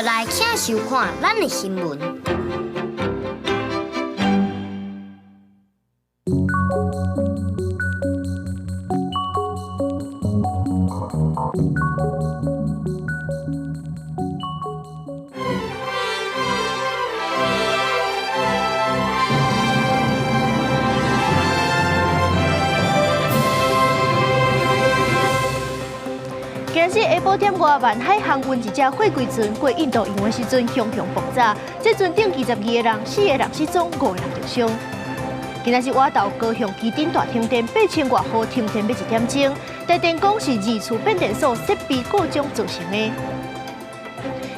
來，請收看咱的新聞。今日下晡點外，萬海航運一隻貨櫃船過印度洋的時陣，雄雄爆炸，這船頂22個人，四個人失蹤，五個人受傷。今仔日倚到高雄旗津大停電8000外戶停電欲一點鐘，台電講是二處變電所設備故障造成的。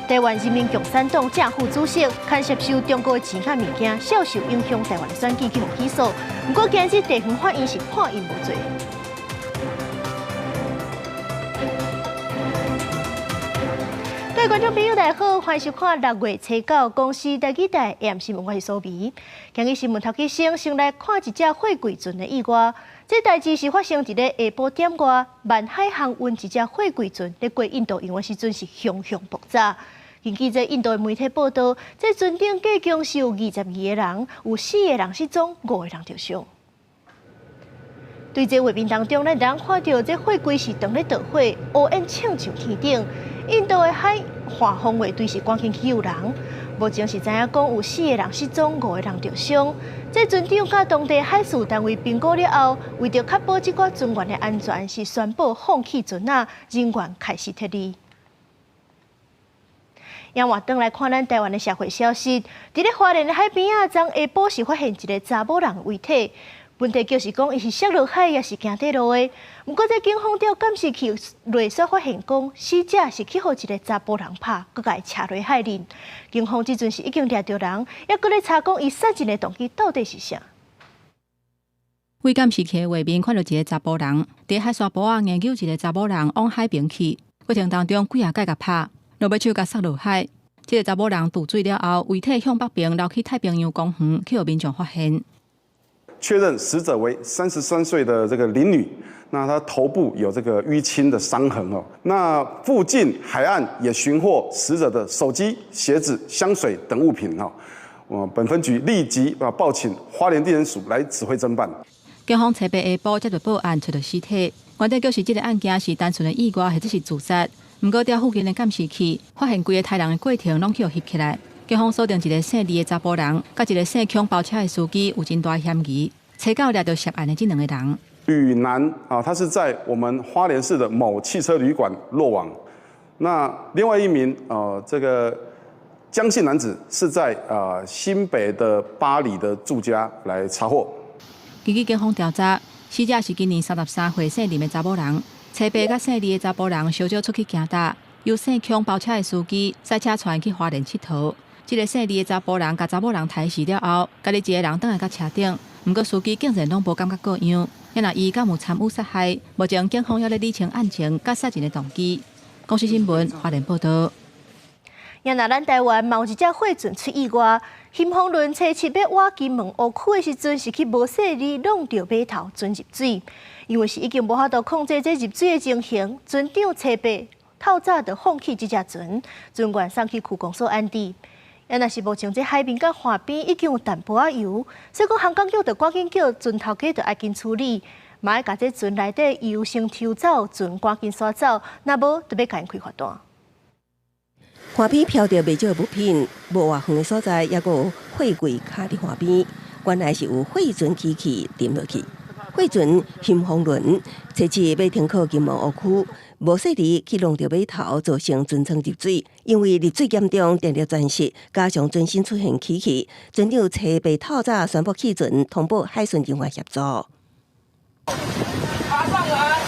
台灣人民共產黨正副主席牽涉收中國的錢佮物件，銷售影響台灣的選舉去予起訴。毋過今日地方法院是判伊無罪。各位觀眾朋友，大家好，歡迎收看6月初9公視台語台 AM 新聞，我是蘇眉。今日新聞頭起先，先來看一隻貨櫃船的意外。這代誌是發生佇咧下晡點外，萬海航運一隻貨櫃船咧過印度洋的時陣是熊熊爆炸。根據這印度的媒體報道，這船頂計共是有22個人，有四個人失蹤，五個人受傷。對這畫面當中，咱會看著這貨櫃是當咧著火，烏煙衝上天頂。印度的海岸防衛隊是趕緊去救人，目前是知影講有四個人失蹤，五個人受傷。這船長佮當地海事單位評估了後，為著確保這寡船員的安全，是宣布放棄船仔，人員開始撤離。也換轉來看咱台灣的社會消息，佇咧花蓮的海邊仔，昨下晡是發現一個查某人遺體。問題就是講，伊是摔落海，抑是行短路的。毋過，這警方調監視器內煞發現，講死者是去予一個查埔人拍，閣共伊車落海裡。警方這陣是已經掠著人，猶閣咧查講伊殺人的動機到底是啥。為監視器的畫面看著一個查埔人佇海沙埔仔硬揪一個查某人往海邊去，過程當中幾仔擺共拍，落尾手共摔落海。這個查某人墮水了後，遺體向北邊流去太平洋公園，去予民眾發現。確認死者為33歲的這個林女，那她頭部有這個淤青的傷痕哦。那附近海岸也尋獲死者的手機、鞋子、香水等物品哦。我本分局立即啊報請花蓮地檢署來指揮偵辦。警方初八下晡接到報案，揣著屍體。原底就是這個案件是單純的意外，或者是自殺。毋過，佇附近的監視器發現規個刣人的過程攏去予翕起來。警方鎖定一個姓李的查埔人，佮一個姓孔包車的司機有真大嫌疑。初九掠著涉案的這兩個人。呂男啊，他是在我們花蓮市的某汽車旅館落網。那另外一名啊，這個江姓男子是在新北的八里的住家來查獲。根據警方調查，死者是今年33歲姓林的查某人。初八佮姓李的查埔人小少出去行搭，由姓孔包車的司機駛車帶𪜶去花蓮𨑨迌。這個姓李的查埔人共查某人刣死了後，家己一個人轉來到車頂，毋過司機竟然攏無感覺過樣。若伊敢有參與殺害？目前警方猶咧理清案情佮殺人的動機。公視新聞花蓮報道。也若咱台灣嘛有一隻貨船出意外，興豐輪初七欲倚金門湖區的時陣，是去無細膩弄著碼頭船入水，因為是已經無法度控制這入水的情形，船長初八透早就放棄這隻船，船員送去區公所安置。也若是目前這海面佮岸邊已經有淡薄仔油，所以講航港局就趕緊叫船頭家就愛緊處理，嘛愛共這船內底油先抽走，船趕緊徙走，若無就欲共𪜶開罰單。岸邊飄著袂少的物品，無偌遠的所在，猶閣有貨櫃卡佇岸邊，原來是有貨船起去沉落去。貨船興豐輪初七欲停靠金門湖區，無細膩去弄著碼頭，造成船艙入水。因為入水嚴重，電力全失，加上船身出現起氣，船長初八透早宣布棄船，通報海巡人員協助。爬上來，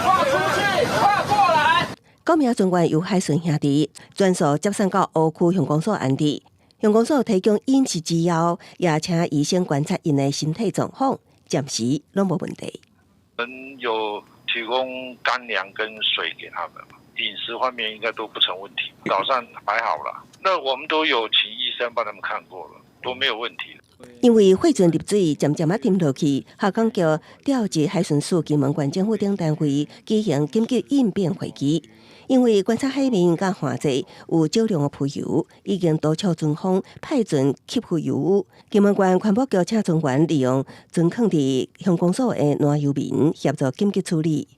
跨出去，跨過來。九名船員由海巡兄弟全數接送到湖區鄉公所安置，鄉公所提供飲食之後，也請醫生觀察𪜶的身體狀況，暫時攏無問題。我們有提供乾糧跟水給他們，飲食方面應該都不成問題。早上還好啦，那我們都有請醫生幫他們看過了，都沒有問題。因為貨船入水，漸漸仔沉落去，航港局調集海巡署、金門縣政府等單位舉行緊急應變會議。因為觀察海面佮旱際有少量的浮油，已經督促船方派船吸浮油。金門縣環保局請船員利用存囥佇鄉公所的攔油棉協助緊急處理。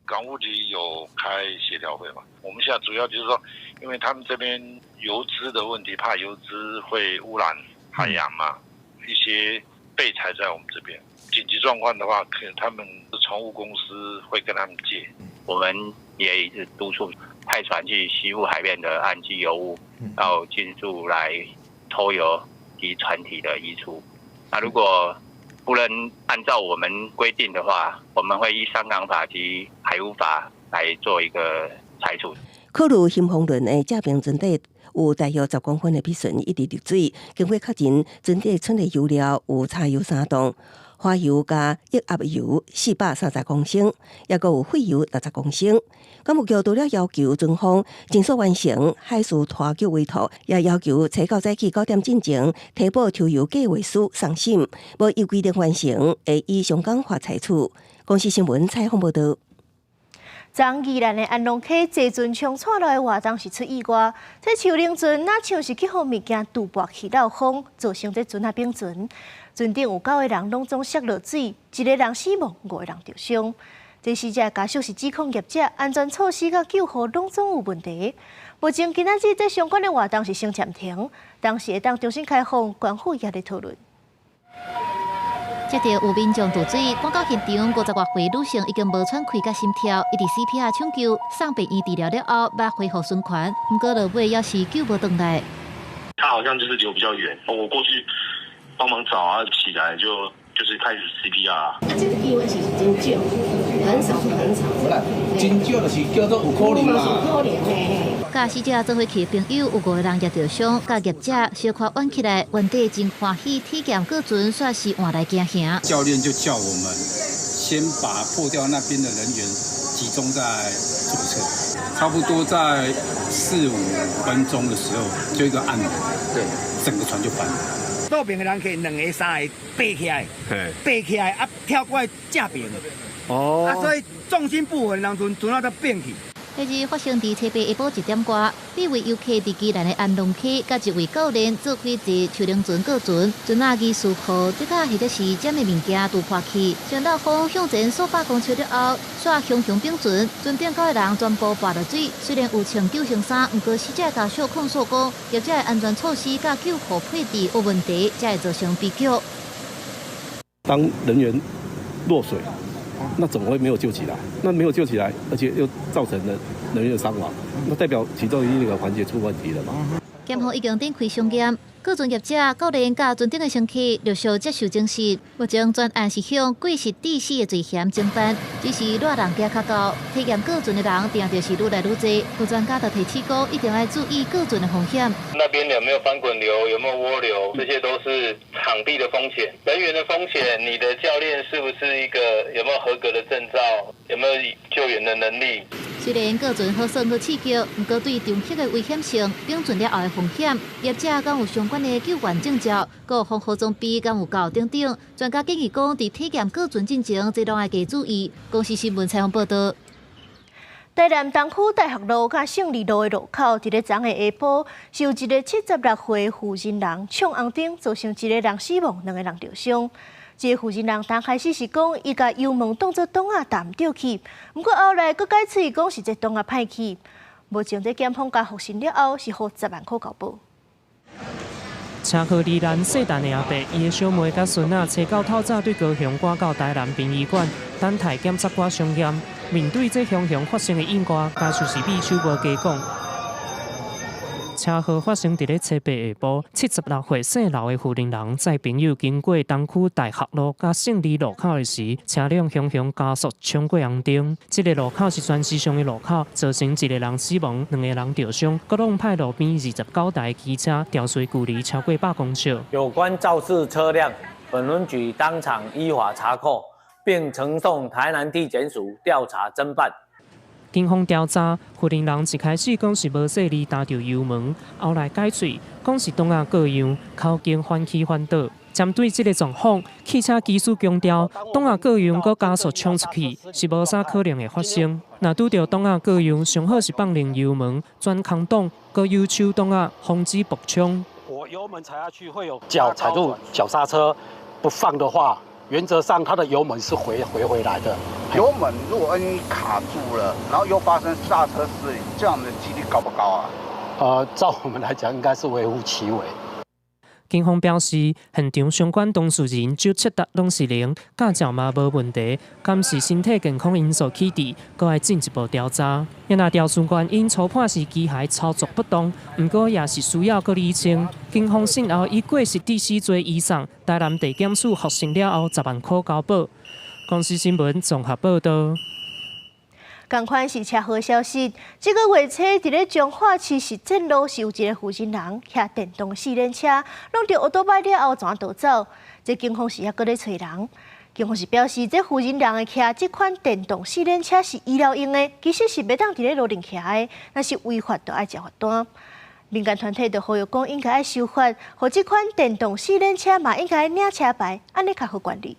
港務局有開協調會嘛？我們現在主要就是說，因為他們這邊油脂的問題，怕油脂會污染海洋嘛，一些備材在我們這邊。緊急狀況的話，可能他們船務公司會跟他們借。我們也一直督促派船去吸附海面的岸基油污，然後盡速來抽油及船體的移除。那如果不能按照我們規定的話，我們會依商港法及海污法來做一個裁處。考慮興豐輪的正爿船底有大約10公分的篳船一直入水，經過確認，船底存的油料有柴油3噸，花油佮液壓油430公升，抑閣有廢油60公升。港務局除了要求船方盡速完成海事拖救委託，也要求初九早起9點進前提報抽油計劃書送審，無依規定完成，會依商港法裁處。公視新聞採訪報導。昨宜蘭的安龍溪坐船衝蔡路的活動是出意外，這樹奶船若像是去予物件揬跋去漏風，造成這船仔反船，船頂有九個人攏總摔落水，一個人死亡，五個人著傷。這死者家屬是指控業者安全措施佮救護攏總有問題。目前今仔日這相關的活動是先暫停，當時會當重新開放，縣府也咧討論。接著有民眾墮水，趕到現場50外歲女性已經無喘氣佮心跳，一直 CPR 搶救，送病院治療了後，欲恢復循環，毋過落尾猶是救無轉來。他好像就是流比較遠，我過去幫忙找啊，起來就是開始 CPR。啊，這個機會是真少，很少很少。真少就是叫做有可能啦。有可能嘿。佮死者做伙去的朋友有五個人也著傷，佮業者小可怨起來，原底真歡喜體驗過船，煞是換來驚嚇。教練就叫我們先把破掉那邊的人員集中在左側，差不多在4、5分鐘的時候，就一個按鈕，對，整個船就翻了。倒爿的人客兩个三个爬起來，爬起來啊跳過來正爿，哦，啊所以重心不穩，人船船仔才變去。彼日發生佇初八下晡1點外，八位遊客佇宜蘭的安龍溪，佮一位教練做伙坐樹奶船過船，船仔疑似予這個或者是這的物件揬破去，先漏風向前數百公尺了後，煞雄雄反船，船頂九個人全部跋落水。雖然有穿救生衫，毋過死者家屬控訴講，業者的安全措施佮救護配置有問題，才會造成悲劇。當人員落水，那怎麼會沒有救起來？那沒有救起來，而且又造成了人員的傷亡，那代表其中一個環節出問題了嘛？檢方已經展開相驗，過船業者、教練佮船頂的乘客陸續接受偵訊。目前全案是向過失致死的罪嫌偵辦，只是賴人行較高，體驗過船的人定著是愈來愈濟。有專家就提醒講，一定愛注意過船的風險。那邊有沒有翻滾流？有沒有渦流？這些都是場地的風險、人員的風險。你的教練是不是一個有沒有合格的證照？有沒有救援的能力？雖然過船好耍好刺激，毋過對重客的危險性、反船了後的風險，業者敢有相關的救援證照、閣防護裝備敢有夠等等。專家建議講，佇體驗過船進前，這攏愛加注意。公視新聞採訪報導。台南東區大學路佮勝利路的路口，佇咧昨昏下晡，是有一個76歲負心人衝紅燈，造成一個人死亡，兩個人著傷。這個負心人剛開始是講，伊共油門當做擋仔踏著去，毋過後來閣改喙講是這擋仔歹去。目前這檢方共復審了後，是予10萬塊交保。車禍罹難細漢的阿伯，伊的小妹佮孫仔，初九透早對高雄趕到台南殯儀館，等待檢察官相驗。面對這雄雄發生的意外，家屬是匕首無加講。車禍發生佇咧初八下晡，76歲姓劉的婦人人載朋友經過東區大學路佮勝利路口的時，車輛雄雄加速衝過紅燈。這个路口是全時上的路口，造成一個人死亡，兩個人著傷，閣挵歹路邊29台機車調隨距離超過100公尺。有關肇事車輛，本分局當場依法查扣，並呈送台南地檢署調查偵辦。警方調查，負責人一開始講是無細膩踏著油門，後來改喙講是擋仔過樣，口徑反起反倒。針對這个狀況，汽車技師強調，擋仔過油閣加速衝出去是無啥可能會發生。若拄著擋仔過油，上好是放零油門，轉空擋，閣右手擋仔，防止爆衝。我油門踩下去會有腳踩住腳剎車，不放的話，原則上它的油門是回來的。油門如果萬一卡住了，然後又發生剎車失靈，這樣的幾率高不高啊？照我們來講，應該是微乎其微。警方表示，現場相關當事人酒測值攏是零，駕照嘛無問題，敢是身體健康因素起致，閣愛進一步調查。若調查原因初判是機械操作不當，毋過也是需要閣釐清。警方訊後以過失致死罪移送台南地檢署複審了後，10萬箍交保。公視新聞綜合報導。仝款是車禍消息，這个月初佇咧彰化市實踐路是有一个婦人人騎電動四輪車，弄著歐多擺了後怎逃走？這警方是猶閣咧揣人。警方是表示，這婦人人的騎這款電動四輪車是醫療用的，其實是袂當佇咧路頂騎的，若是違法就愛食罰單。民間團體就呼籲講，應該愛修法，予這款電動四輪車嘛應該領車牌，按呢較好管理。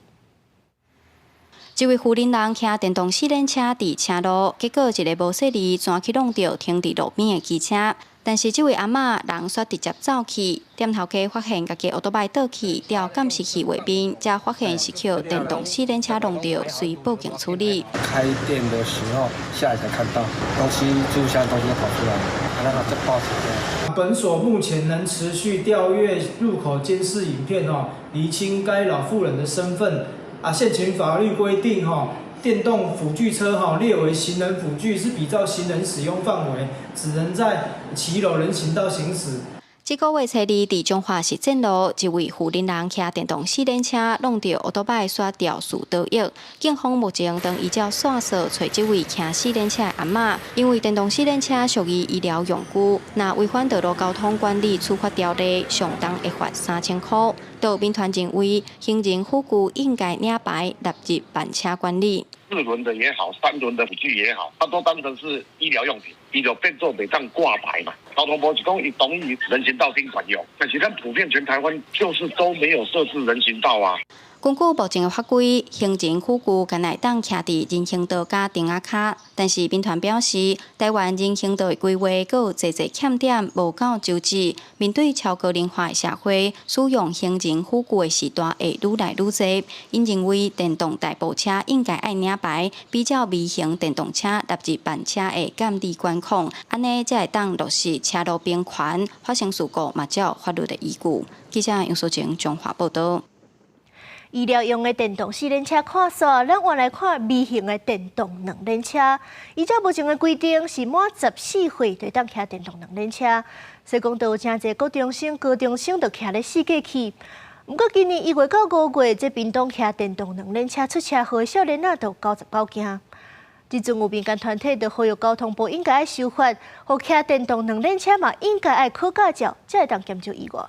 這位婦人人騎電動四輪車佇車路，結果一个無細膩，鑽去挵著停佇路邊的機車。但是這位阿嬤人煞直接走去，店頭家發現家己歐多擺倒去，調監視器畫面，才發現是予電動四輪車挵著，隨報警處理。開店的時候下來才看到東西，置物箱東西都跑出來，讓他再報警。本所目前能持續調閱路口監視影片哦，釐清該老婦人的身份。啊，現行法律規定，吼，電動輔具車吼列為行人輔具，是比照行人使用範圍，只能在騎樓人行道行駛。這个月初二，佇彰化實踐路，一位婦人人騎電動四輪車，挵著歐多擺煞肇事逃逸。警方目前正依照線索揣這位騎四輪車的阿嬤，因為電動四輪車屬於醫療用具，若違反道路交通管理處罰條例，上重會罰3000箍。就民團認為，行人輔具應該領牌納入範車管理。四輪的也好，三輪的輔具也好，它都當成是醫療用品，伊就變做袂當掛牌嘛。交通部是講伊同意人行道頂管用，但是咱普遍全台灣就是都沒有設置人行道啊。根據目前的法規，行人輔具干焦會當騎佇人行道佮亭仔跤，但是民團表示，台灣人行道的規劃閣有濟濟欠點，無夠周至。面對超高齡化的社會，使用行人輔具的時段會愈來愈濟。𪜶認為電動代步車應該愛領牌，比照微型電動車納入範車的監理管控，按呢才會當落實車路平權，發生事故嘛才有法律的依據。記者楊淑晴彰化報導。醫療用的電動四輪車看煞，咱換來看微型的電動兩輪車。依照目前的規定，是滿14歲就會當騎電動兩輪車。所以講，都有誠濟國中生、高中生就騎咧四界去。毋過今年1月到5月，這屏東騎電動兩輪車出車禍的少年仔就99件。這陣有民間團體就呼籲交通部應該愛修法，予騎電動兩輪車嘛應該愛考駕照，才會當減少意外。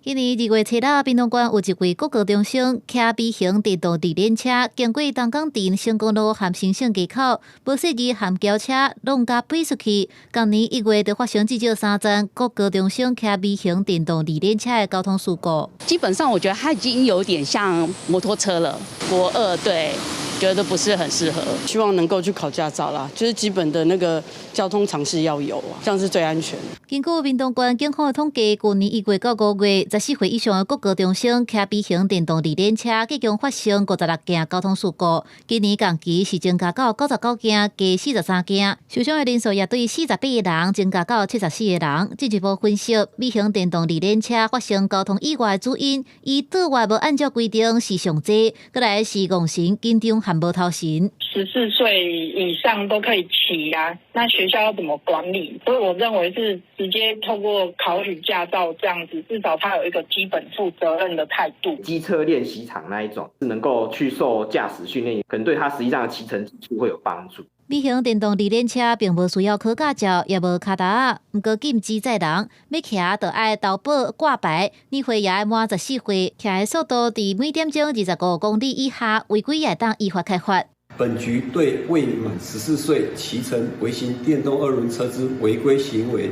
今年2月初六，屏東縣有一位國高中生騎微型電動二輪車，經過東港鎮成功路和新盛街口，無細膩和轎車挵共飛出去。今年1月就發生至少三宗國高中生騎微型電動二輪車的交通事故。基本上，我覺得它已經有點像摩托車了。國二對，覺得不是很適合。希望能夠去考駕照啦，就是基本的那個交通常識要有啊，這樣是最安全。根據屏東縣警方的統計，去年1月到5月，14歲以上的國高中生騎微型電動二輪車，總共發生56件交通事故。今年同期是增加到99件，加43件。受傷的人數也對48個人增加到74個人。進一步分析，微型電動二輪車發生交通意外的主因，以倒彎無按照規定是上濟，閣來是戇神緊張和無頭神。14歲以上都可以騎啊，那學校要怎麼管理？所以我認為是直接透過考取駕照這樣子，至少他有一個基本負責任的態度。機車練習場那一種，是能夠去受駕駛訓練，可能對他實際上的騎乘技術會有幫助。微型電動二輪車並無需要考駕照，也無跤踏仔，毋過禁止載人，欲騎就愛投保掛牌，年歲也愛滿14歲，騎的速度佇每點鐘25公里以下，違規也會當依法開罰。本局對未滿14歲騎乘微型電動二輪車之違規行為，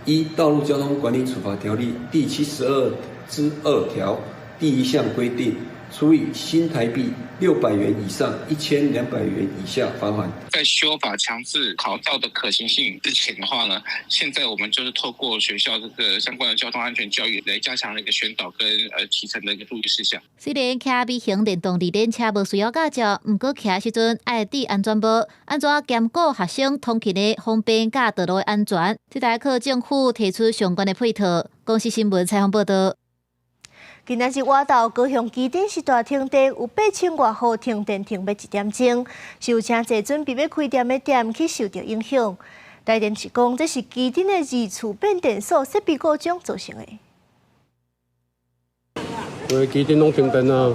依《道路交通管理處罰條例》第72之二條第一項規定，處以新台幣600元以上1200元以下罰款。在修法強制考照的可行性之前的話呢，現在我們就是透過學校這個相關的交通安全教育來加強一個宣導跟騎乘的一個注意事項。雖然騎微型電動二輪車無需要駕照，毋過騎時陣愛戴安全帽，按怎兼顧學生通勤的方便佮道路的安全？這台靠政府提出相關的配套。公視新聞採訪報道。今仔日倚晝高雄旗津是大停電，有8000外戶停電停欲一點鐘，是有誠濟準備欲開店的店去受著影響。台電是講，這是旗津的二次變電所設備故障造成的。對，旗津攏停電啊，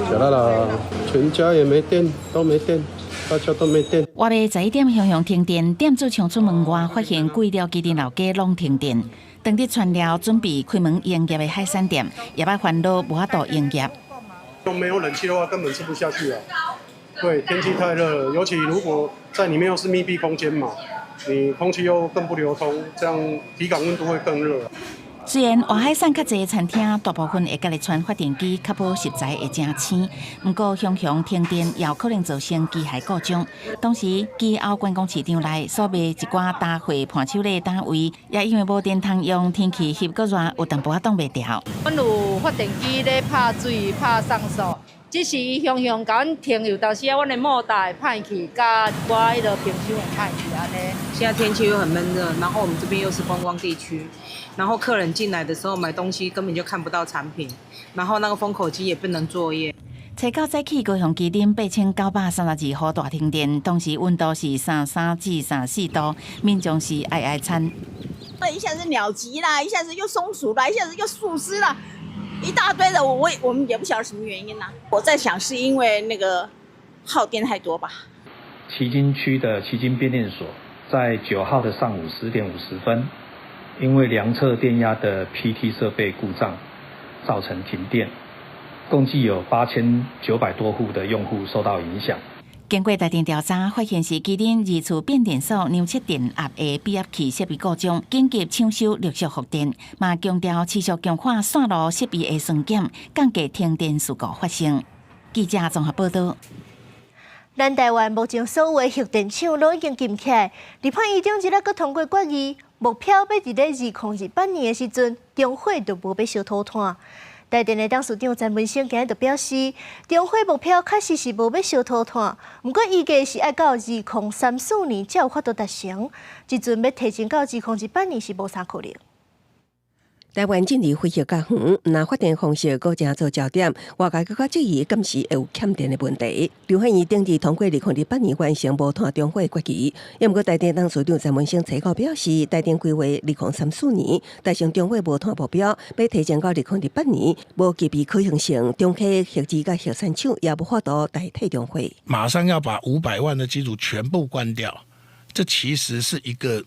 食力啦，全家也沒電，都沒電。大家都沒電。倚暝11點，雄雄停電，店主衝出門外，發現規條旗津老街攏停電。當日全料準備開門營業的海鮮店，也愛煩惱無法度營業。都沒有冷氣的話，根本吃不下去啊！對，天氣太熱了，尤其如果在裡面又是密閉空間嘛，你空氣又更不流通，這樣體感溫度會更熱。雖然外海產較濟餐廳，大部分會家己賰發電機，確保食材會誠鮮。毋過，雄雄停電也有可能造成機械故障。當時，基歐觀光市場內所賣一寡大貨伴手禮單位，也因為無電通用，天氣翕閣熱，有淡薄仔擋袂牢。阮有發電機咧拍水、拍送素，只是伊雄雄共阮停，有當時啊，阮的莫達會歹去，佮一寡彼落冰箱會歹去按呢。現在天氣又很悶熱，然後我們這邊又是觀光地區，然後客人進來的時候買東西根本就看不到產品，然後那個封口機也不能作業。初九早起，高雄旗津8932戶大停電，當時溫度是33至34度，民眾是哀哀慘。那一下子鳥擊啦，一下子又松鼠啦，一下子又樹枝啦，一大堆的，我們也不曉得什麼原因啦。我在想是因為那個耗電太多吧。旗津區的旗津變電所在9號的上午10點50分，因為量測電壓的 PT 設備故障，造成停電，共計有8900多戶的用戶受到影響。經過台電調查，發現是旗津二次變電所量測電壓的變壓器設備故障，緊急搶修陸續復電，嘛強調持續強化線路設備的巡檢，降低停電事故發生。記者綜合報道。咱台灣目前所有的核電廠攏已經禁起來，立法院頂日仔閣通過決議，目標欲佇咧2028年的時陣，中火就無欲燒塗炭。台電的董事長詹文生今日就表示，中火目標確實是無欲燒塗炭，毋過預計是愛到2034年才有法度達成，這陣欲提前到2028年是無啥可能。台灣進入非核家園，毋但發電方式閣成做焦點，外界閣較質疑，敢是會有欠電的問題。立法院頂日通過2028年完成無碳中火的決議，也毋過台電董事長詹文生初九表示，台電規劃2034年達成中火無碳目標，欲提前到2028年，無具備可行性。中溪核二佮核三廠也無法度代替中火。馬上要把500萬的機組全部關掉，這其實是一個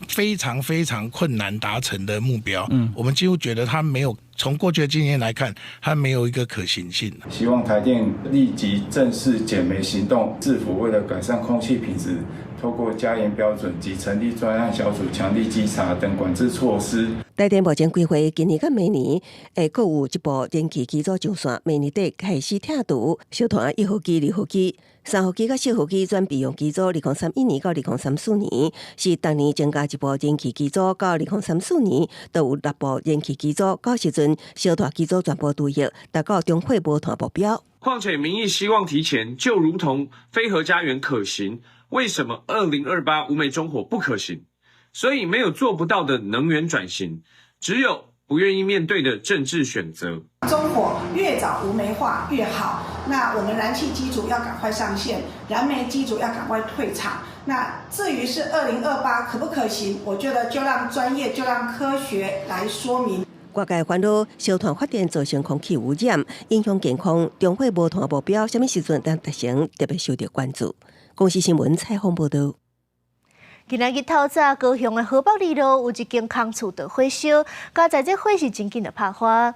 非常非常困難達成的目標，我們幾乎覺得它沒有從過去的經驗來看，它沒有一個可行性。希望台電立即正式減煤行動，市府為了改善空氣品質，透過加嚴標準及成立專案小組，強力稽查等管制措施。台電目前規劃今年佮明年會閣有一部燃氣機組上線，明年底開始拆除燒炭1號機、2號機、3號機佮4號機轉備用機組。2031年到2034年是逐年增加一部燃氣機組，到2034年就有六部燃氣機組。到時陣燒炭機組全部除役，達到中火無碳目標。況且民意希望提前，就如同非核家園可行，為什麼2028無煤中火不可行？所以沒有做不到的能源轉型，只有不願意面對的政治選擇。中火越早無煤化越好。那我們燃氣機組要趕快上線，燃煤機組要趕快退場。那至於是2028可不可行，我覺得就讓專業，就讓科學來說明。外界煩惱燒炭發電造成空氣污染，影響健康，中火無碳目標，啥物時陣當達成，特別受著關注。公視新聞採訪報導。今仔日透早，高雄的河北二路有一間空厝著火燒，佳哉這火是真緊就拍花。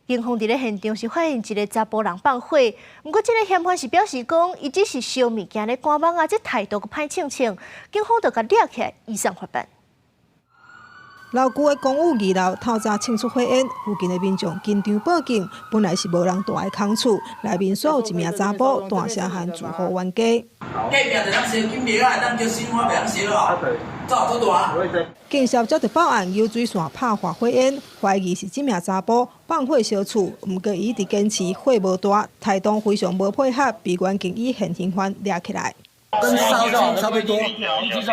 警方佇咧現場是發現一个查埔人放火，毋過這个嫌犯是表示講，伊只是燒物件咧趕蠓仔，這態度閣歹銃銃，警方就共掠起來移送法辦。老舊的公寓二樓透早衝出火煙，附近的民眾緊張報警。本來是無人蹛佇空厝，內面煞有一名查埔大聲喊住戶冤家。隔壁就當燒金廟啊，當叫新花袂當燒哦，走多大？警消接著報案，油水線拍發火煙，懷疑是這名查埔放火燒厝。毋過伊一直堅持火無大，態度非常無配合，被員警以現行犯掠起來。跟燒金差不多，就是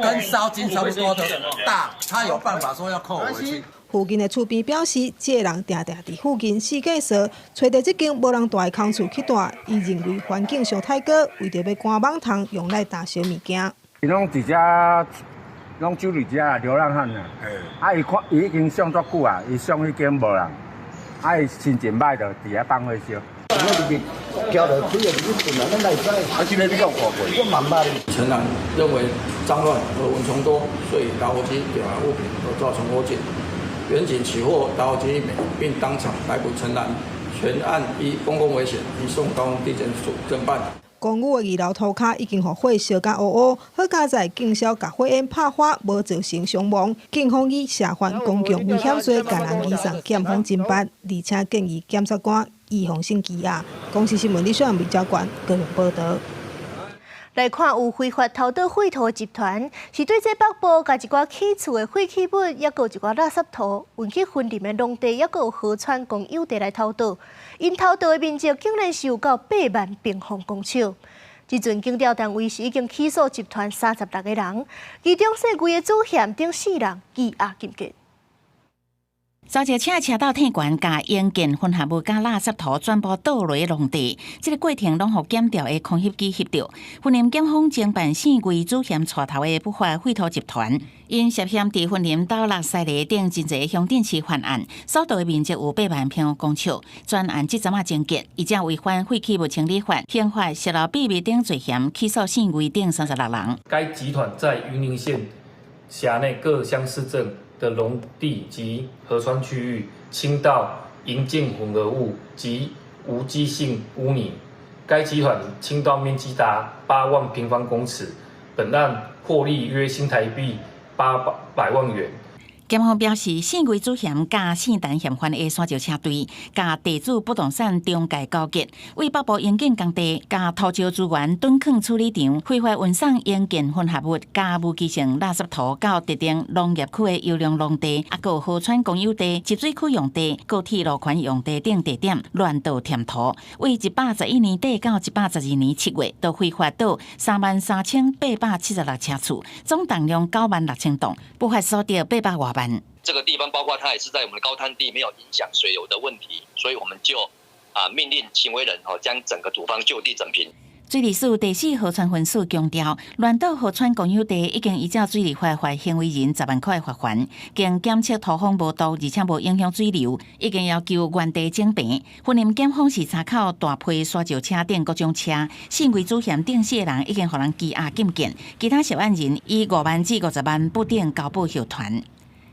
跟燒金差不多的大，他有辦法說要扣回去。附近的厝邊表示，這个人定定佇附近四界踅，揣著這間無人蹛的空厝去蹛，伊認為環境傷太高，為著欲趕蠓蟲，用來擔燒物件。伊攏佇遮，攏住佇遮流浪漢啊。啊，伊看伊已經上足久啊，伊上彼間無人，啊，伊心情歹就佇遐放火燒。陳男認為髒亂和蚊蟲多，所以打火機點燃物品而造成火警。員警起獲打火機一枚，並當場逮捕陳男，全案依公共危險移送高雄地檢署偵辦。公寓的二樓塗跤已經予火燒甲烏烏，好佳哉警消共火焰拍花，無造成傷亡。警方以涉犯公共危險罪，共人移送檢方偵辦，而且建議檢察官預防性羈押。公視新聞李小文、李冠高雄報導。來看有非法偷倒廢土集團，是對這北部共一寡起厝的廢棄物，抑閣有一寡垃圾土運去雲林的農地，抑閣有河川公有地來偷倒。𪜶偷倒的面積竟然是有夠8萬平方公尺。這陣檢調單位是已經起訴集團36個人，其中姓魏的主嫌等四人羈押禁見。砂石車車斗退懸，共營建混合物佮垃圾土全部倒落農地，這个過程攏予檢調的空翕機翕著。雲林檢方偵辦姓魏主嫌帶頭的不法廢土集團，𪜶涉嫌佇雲林斗六、西螺等真濟鄉鎮市犯案，所盜的面積有8萬平方公尺。全案這陣仔偵結，依照違反廢棄物清理法、刑法洩露秘密等罪嫌，起訴姓魏等36人。該集團在雲林縣轄內各鄉市鎮的農地及河川區域傾倒營建混合物及無機性污泥，該集團傾倒面積達8萬平方公尺，本案獲利約新台幣800萬元。檢方表示，姓魏主嫌佮姓陳嫌犯的沙石車隊，佮地主不動產中介勾結，為北部營建工地、佮土石資源囤囥處理場非法運送營建混合物、佮無機性垃圾土到特定農業區的優良農地，抑閣河川公有地、集水區用地、高鐵路權用地等地點亂倒填土，為111年底到112年7月，都非法倒33,876車次，總重量96,000噸，不法所得800外萬。這個地方包括它也是在我們的高灘地，沒有影響水流的問題，所以我們就命令行為人哦將整個土方就地整平。水利署第四河川分署強調，亂倒河川公有地已經依照水利法罰行為人10萬塊罰鍰，經檢測土方無毒，而且無影響水流，已經要求原地整平。雲林檢方是查扣大批沙石車等各種車，姓魏主嫌等四個人已經予人羈押禁見，其他涉案人以5萬至50萬不等交保候傳。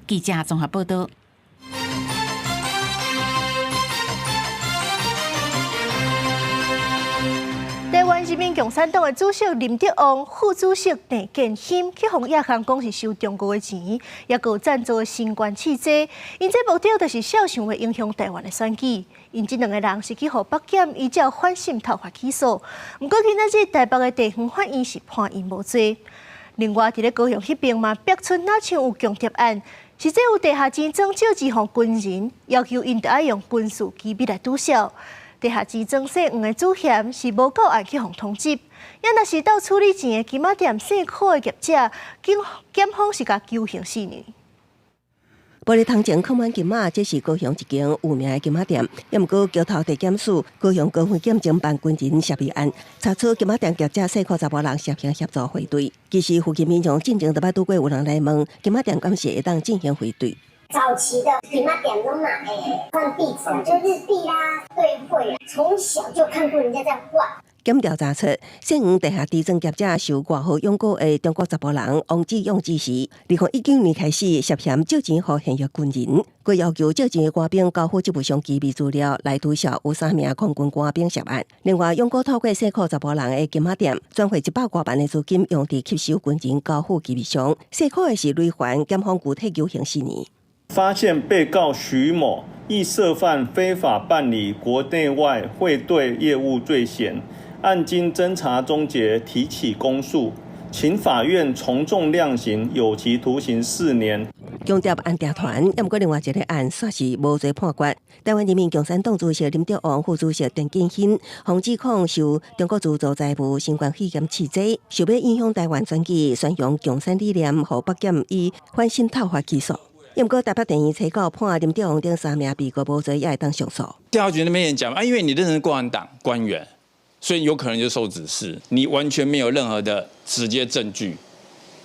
記者綜合報導。台灣人民共產黨的主席林德旺、副主席鄭建興去予亞航講是收中國的錢，抑閣有贊助新冠試劑，𪜶這目的就是肖想欲影響台灣的選舉。𪜶這兩个人是去予北檢依照反滲透法起訴，毋過今仔日台北的地方法院是判𪜶無罪。另外，佇咧高雄彼邊嘛，逼出若像有共諜案。是這有地下錢莊借錢予軍人，要求𪜶著愛用軍事機密來拄數。地下錢莊姓黃的主嫌是無夠案去予通緝，也若是鬥處理錢的金仔店姓柯的業者，檢方是共求刑四年。玻璃頭前囥滿金仔，這是高雄一間有名的金仔店。也毋過橋頭地檢署高雄高分檢偵辦軍人涉詐案，查出金仔店業者姓柯查某人涉嫌協助匯兌。其實附近民眾進前就捌拄過有人來問金仔店敢是會當進行匯兌。早期的金仔店攏嘛會換幣子，就日幣啦、兌匯，從小就看過人家在換。檢調查出，姓黃地下地磚業者受外號勇哥的中國查埔人王志勇指示，2019年開始涉嫌借錢予現役軍人，閣要求借錢的官兵交付職務上機密資料來推銷有三名空軍官兵涉案。另外，勇哥透過西褲查埔人的金仔店轉匯100外萬的資金，用佇吸收軍人交付機密上。西褲的是雷環，檢方具體求刑4年。發現被告徐某亦涉犯非法辦理國內外匯兌業務罪嫌。案經偵查終結，提起公訴，請法院從重量刑，有期徒刑4年。共諜案調團，毋過另外一个案煞是無罪判決。台灣人民共產黨主席林德榮、副主席陳建興，予指控受中國資助財務新冠肺炎試劑，想欲影響台灣選舉，宣揚共產理念，予北檢以反滲透法起訴。毋過台北地院初告判林德榮等三名被告無罪，也會當上訴。調查局那邊也講啊，因為你認識共產黨官員。所以有可能就受指示，你完全沒有任何的直接證據，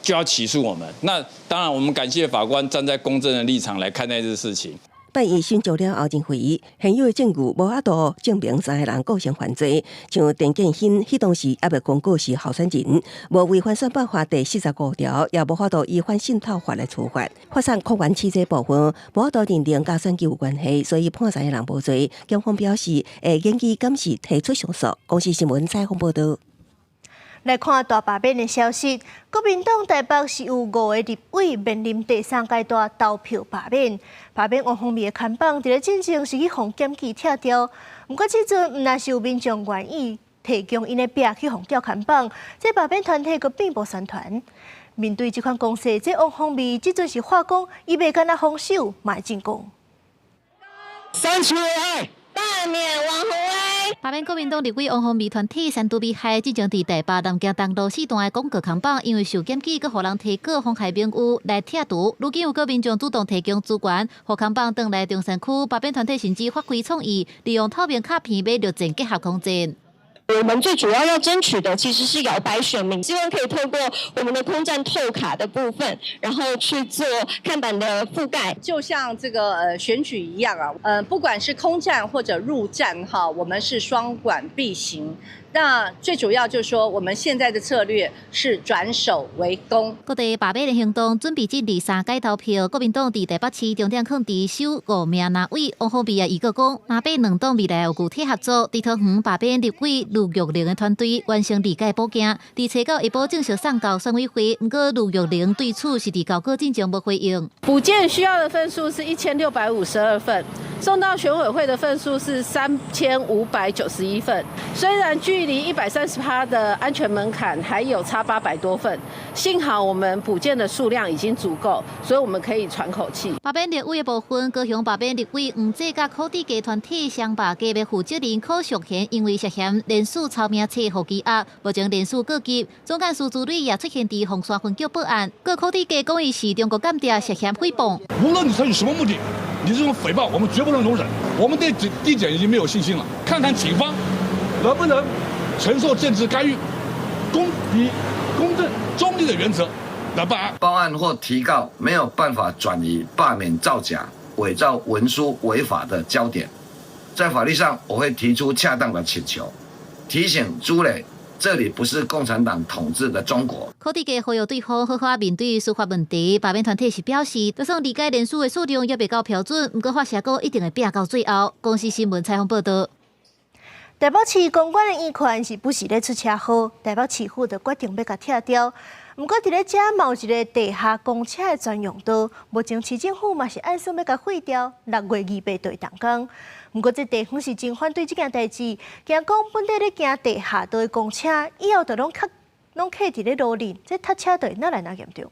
就要起訴我們。那當然，我們感謝法官站在公正的立場來看待這個事情。法院審酌了後認為，現有的證據無法度證明三個人構成犯罪。像陳建興，彼當時猶未公告是候選人，無違反選辦法第45條，也無法度以反滲透法來處罰。發散控源試劑部分無法度認定佮選舉有關係，所以判三個人無罪。檢方表示會研議檢視提出上訴。公視新聞採訪報導。來看大罷免的消息，國民黨台北市有五个立委面臨第三階段投票罷免，罷免王鴻薇的看板，佇咧進前是去予檢舉拆掉。毋過這陣毋但是有民眾願意提供𪜶的壁去予吊看板，這罷免團體閣並無宣傳。面對這款攻勢，這王鴻薇這陣是話講，伊袂干焦封手，嘛會進攻。三除危害，罷免王鴻薇。罷免國民黨立委王鴻薇團體刪除危害，之前佇台北南京東路四段的廣告看板，因為受檢舉，閣予人提告妨害名譽來拆除。如今有閣民眾主動提供資源，予看板轉來中山區，罷免團體甚至發揮創意，利用透明卡片買陸戰結合空戰。我們最主要要爭取的其實是搖擺選民，希望可以透過我們的空戰透卡的部分，然後去做看板的覆蓋，就像這個選舉一樣啊，不管是空戰或者陸戰哈，我們是雙管並行。那最主要就是說，我們現在的策略是轉守為攻。各地罷免的行動準備進入三階投票，國民黨佇台北市重點囥佇首五名立委，王鴻薇也預告講，若欲兩黨未來有具體合作，佇桃園罷免立委盧玉玲的團隊完成二階補件，佇初九下晡正式送交選委會。毋過盧玉玲對此是佇交稿進前無回應。補件需要的份數是1652份，送到選委會的份數是3591份。雖然距離130趴的安全門檻還有差800多份，幸好我們補件的數量已經足夠，所以我們可以喘口氣。罷免立委的部分，高雄罷免立委黃濟佮柯志佳團體雙罷計劃負責人柯淑賢，因為涉嫌連署抄名冊予羈押，目前連署告急。總幹事朱立倫也出現佇鳳山分局報案，閣柯志佳講伊是中國間諜，涉嫌誹謗。無論你採取什麼目的，你這種誹謗，我們絕不能容忍。我們對地檢已經沒有信心了，看看警方能不能承受政治干預，公以公正中立的原則來辦案。報案或提告沒有辦法轉移罷免造假、偽造文書違法的焦點，在法律上我會提出恰當的請求，提醒朱磊，這裡不是共產黨統治的中國。柯志佳呼籲對方好好面對司法問題。罷免團體是表示，就算二階連署的數量猶未到標準，毋過發誓閣一定會拼到最後。公視新聞採訪報導。台北市公館的圓環是不時咧出車禍，台北市府就決定欲共拆掉。毋過佇咧遮嘛有一个地下公車的專用道，目前市政府嘛是按算欲共廢掉，6月28就會動工。毋過這地方是真反對這件代誌，驚講本底咧行地下道的公車，以後就攏卡佇咧路裡，這塞車就會愈來愈嚴重。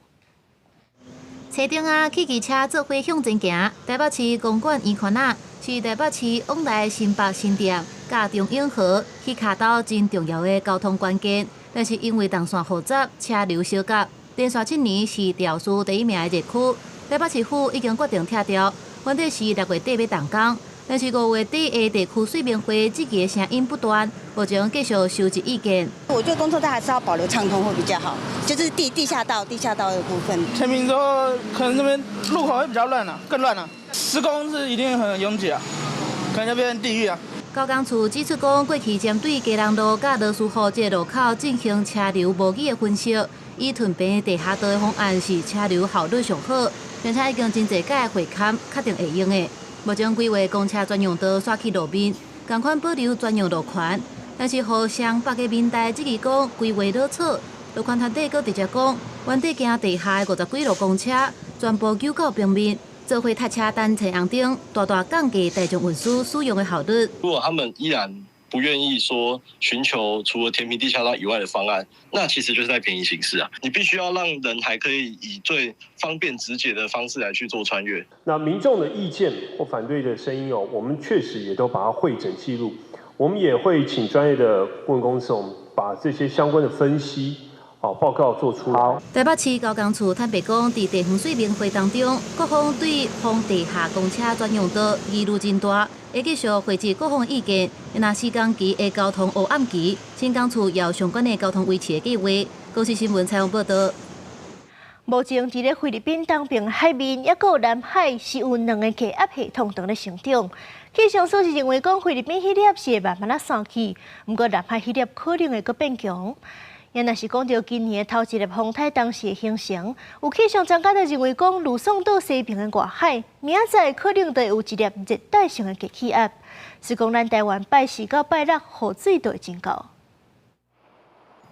車頂仔汽機車做伙向前行，台北市公館圓環仔是台北市往來新北新店、佮中永和去跤兜真重要的交通關鍵。但是因為動線複雜，車流相夾，連續七年是肇事第一名的熱區。台北市府已經決定拆掉，問題是6月底欲動工，但是五月底的地區說明會，質疑的聲音不斷，目前繼續收集意見。我覺得公車道還是要保留暢通會比較好，就是地下道的部分。填平之後，可能那邊路口會比較亂啊，更亂啊，施工是一定很擁擠啊，可能就變成地獄啊。交工處指出講，過去針對基隆路佮羅斯福這個路口進行車流模擬的分析，以屯平地下道的方案是車流效率上好，並且已經真濟屆會勘確定會用的。目前規劃公車專用道徙去路面，仝款保留專用路權，但是予雙北的民代質疑講規劃落錯，路權團體閣直接講，原底經地下的50幾路公車全部糾到平面。做伙塞車等青紅燈，大大降低大眾運輸使用的效率。如果他們依然不願意說尋求除了填平地下道以外的方案，那其實就是在便宜行事啊！你必須要讓人還可以以最方便直捷的方式來去做穿越。那民眾的意見或反對的聲音哦，我們確實也都把它彙整記錄，我們也會請專業的顧問公司，我們把這些相關的分析。好，報告做出來。台北市交工處坦白講，佇地方說明會當中，各方對封地下公車專用道疑慮真大，會繼續匯集各方意見。若施工期的交通黑暗期，新工處有相關的交通維持的計劃。公視新聞採訪報道。目前佇咧菲律賓東邊海面，抑閣有南海是有兩个低壓系統佇咧成長。氣象署是認為講菲律賓彼粒是會慢慢仔散去，毋過南海彼粒可能會閣變強。也若是講著今年的頭一粒風颱當時的形成，有氣象專家就認為講，呂宋島西邊的外海，明仔載可能就會有一粒熱帶性的低氣壓。是講咱台灣拜四到拜六雨水都會真夠。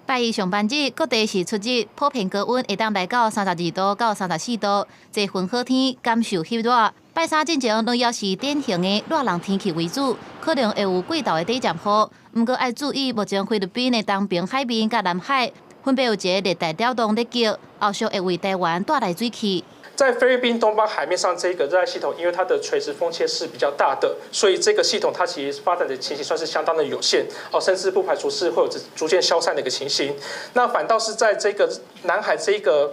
拜一上班日，各地是出日，普遍高溫會當來到32度到34度，這份好天感受翕熱。拜三進前攏猶是典型的熱人天氣為主，可能會有過晝的短暫雨。毋過愛注意，目前菲律賓的東邊海面佮南海分別有一个熱帶擾動咧叫，後續會為台灣帶來水汽。在菲律賓東方海面上，這個熱帶系統，因為它的垂直風切是比較大的，所以這個系統它其實發展的情形算是相當的有限，哦，甚至不排除是會有逐漸消散的一個情形。那反倒是在這個南海這個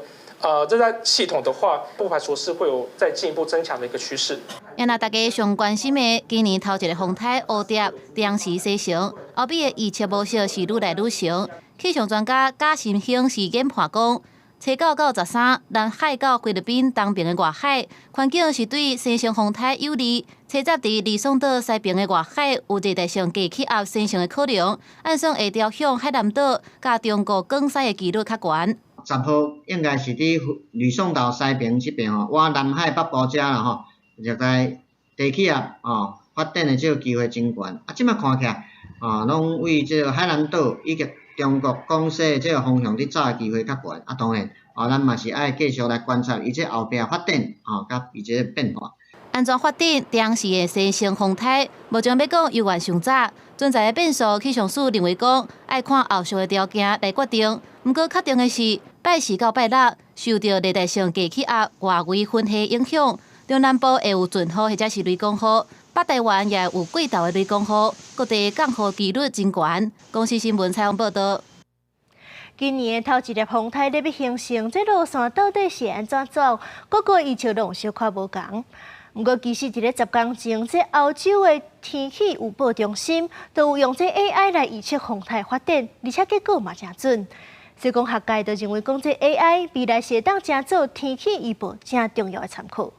熱帶系統的話，不排除是會有再進一步增強的一個趨勢。若大家上關心的，今年頭一个風颱烏蝶當時生成，後壁的預測模式是愈來愈成。氣象專家賈新興是研判講，初九到13，南海到菲律賓東邊的外海環境是對生成風颱有利。初十佇呂宋島西邊的外海有熱帶性低氣壓生成的可能，按算會調向海南島佮中國廣西的幾率較懸。 10號應該是佇呂宋島西邊這邊吼，往南海北部遮啦吼，熱帶低氣壓吼發展的這个機會真懸。啊，這馬看起來啊，攏為這个海南島以及中國廣西的這个方向佇走的機會較懸。啊，當然，啊，咱嘛是愛繼續來觀察伊這後壁發展，吼，佮伊這个變化。按怎發展，當時的生成風颱，目前欲講猶原尚早，存在的變數，氣象署認為講，愛看後續的條件來決定。毋過確定的是，拜四到拜六，受著熱帶性低氣壓外圍雲系影響，中南部會有陣雨或者是雷公雨，北台灣也會有過晝的雷公雨，各地降雨幾率真懸。公視新聞採訪報導。今年的頭一粒風颱咧欲形成，這路線到底是按怎走？各國預測攏小可無仝。毋過，其實佇咧10工前，這歐洲的天氣預報中心都有用這 AI 來預測風颱發展，而且結果嘛誠準。所以講，學界就認為講這 AI 未來是會當成做天氣預報誠重要的參考。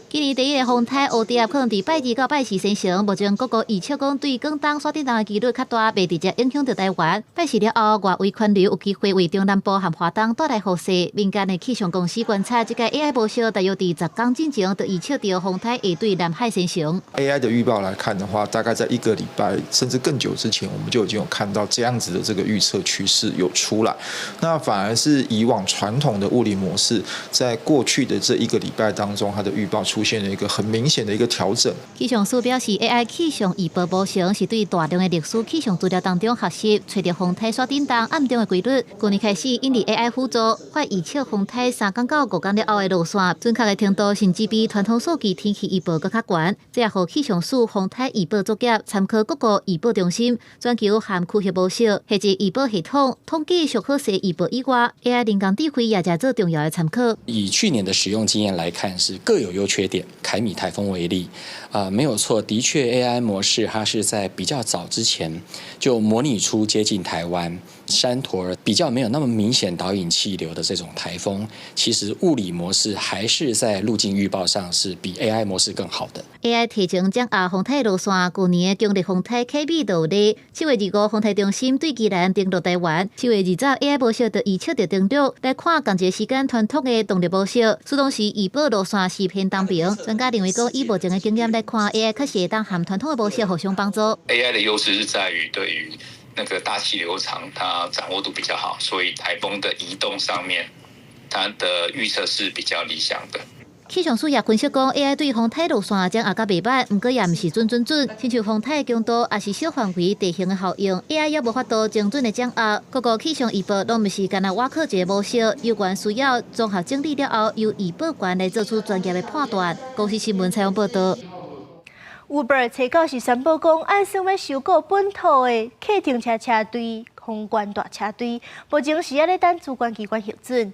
今年第一个風颱烏蝶可能佇拜二到拜四生成，目前各國預測講對廣東山頂的幾率較大，袂直接影響著台灣。拜四了後，外圍環流有機會為中南部和華東帶來雨勢。民間的氣象公司觀察，這个 AI 模式大約佇10工進前就預測著風颱會對南海生成。 AI 的預報來看的話，大概在一個禮拜甚至更久之前，我們就已經有看到這樣子的這個預測趨勢有出來。那反而是以往傳統的物理模式，在過去的這一個禮拜當中，它的預報出現了一個很明顯的一個調整。氣象署表示，AI 氣象預報模型是對大量的歷史氣象資料當中學習，揣著風颱煞振動暗中的規律。去年開始引入 AI 輔助，發預測風颱3工到5工了後的路線，準確的程度甚至比傳統數據天氣預報閣較懸。這也予氣象署風颱預報作業參考各國預報中心、全球含區域模式，或者預報系統統計上好勢預報以外，AI 人工智慧也誠做重要的參考。以去年的使用經驗來看，是各有優缺點。凱米颱風為例，啊，沒有錯，的確 AI 模式它是在比較早之前就模擬出接近台灣山陀比較沒有那麼明顯導引氣流的這種颱風，其實物理模式還是在路徑預報上是比 AI 模式更好的。 AI 提前掌握風颱路線，舊年的強烈風颱凱米就咧，7月25風颱中心對宜蘭登陸台灣，7月20 AI 模式就預測著登陸。來看仝一个時間傳統的動力模式，自動時預報路線是偏東爿。專家認為講，以目前的經驗來看，AI 確實會當和傳統的模式互相幫助。 AI 的優勢是在於對於那個大氣流場，它掌握度比較好，所以颱風的移動上面，它的預測是比較理想的。氣象署也分析講，AI 對風颱路線掌握較袂䆀，毋過也毋是準準準。親像風颱強度抑是小範圍地形的效應，AI 也無法度精準的掌握。各個氣象預報攏毋是干焦倚靠一個模式，有關需要綜合整理了後，由預報員來做出專業的判斷。公視新聞採訪報導。 Uber 初九是宣布講，按算欲收購本土的客停車車隊、皇冠大車隊，目前是猶咧等主管機關核准。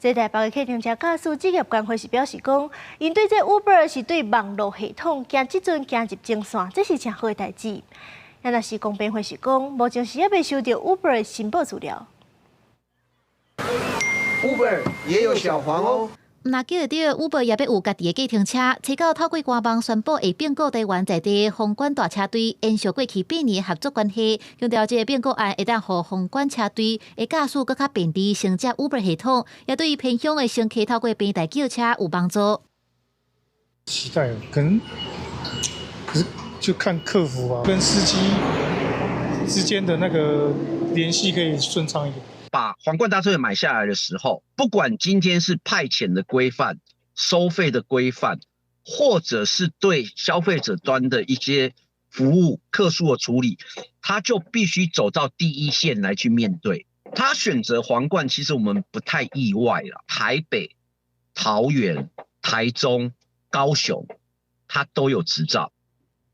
這台北的客停車駕駛職業工會是表示講，𪜶對這 Uber 是對網路系統驚這陣行入前線，這是誠好的代誌。若是公平會是講，目前是猶未收著 Uber 的申報資料。 Uber 也有小黃哦。毋若叫著 Uber 也欲有家己的計程車，初九透過官網宣布會併購台灣在地皇冠大車隊，延續過去8年合作關係，強調這個併購案會當予皇冠車隊的駕駛閣較便利，承接 Uber 系統，也對偏鄉的乘客透過平台叫車有幫助。期待，可能可是就看客服吧，跟司機之間的那個聯繫可以順暢一點。把皇冠大車隊買下來的時候，不管今天是派遣的規範、收費的規範，或者是對消費者端的一些服務、客訴的處理，他就必須走到第一線來去面對。他選擇皇冠，其實我們不太意外了。台北、桃園、台中、高雄，他都有執照。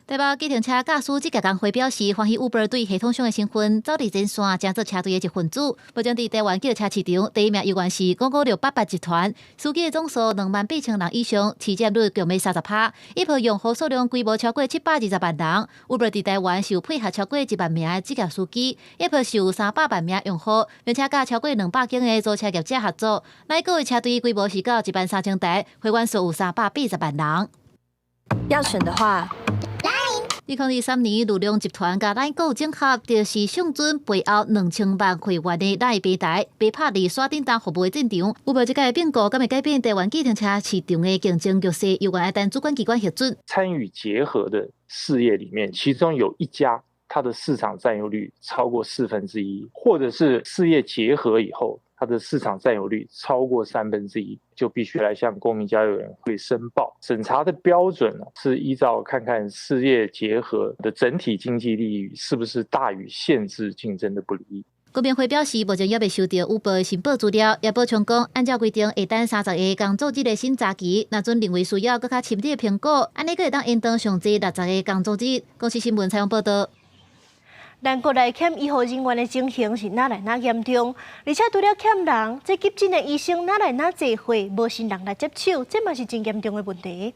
台北計程車駕駛職業工會表示，歡喜 Uber 對系統商的身份走佇前線，成做車隊的一份子。目前佇台灣叫車市場，第一名猶原是55688集團，司機的總數28,000人以上，市佔率強欲30%，一部用戶數量規模超過720萬人。Uber 佇台灣是有配合超過1萬名的職業司機，一部是有300萬名用戶，並且佮超過200間的租車業者合作。來各位車隊規模是到1萬3千台，會員數有380萬人。要選的話。2023年，女量集團佮 LINE GO 整合，就是上陣背後2000萬會員的 LINE 平台，被拍佇線頂當服務的戰場。有無這個併購，敢會改變台灣計程車市場的競爭局勢？猶原愛等主管機關核准。參與結合的事業裡面，其中有一家，它的市場佔有率超過1/4，或者是事業結合以後，它的市場佔有率超過1/3，就必須來向公平交易委員會申報。審查的標準呢，是依照看看事業結合的整體經濟利益是不是大於限制競爭的不利益。公平會表示，目前猶未收著 Uber 申報資料，也補充講，按照規定，會等30個工作日的審查期，若準認為需要閣較深入的評估，按呢閣會當延長上濟60個工作日。公視新聞採訪報導。咱國內欠醫護人員的情形是愈來愈嚴重，而且除了欠人，這急診的醫生愈來愈濟歲，無新人來接手，這嘛是真嚴重的問題。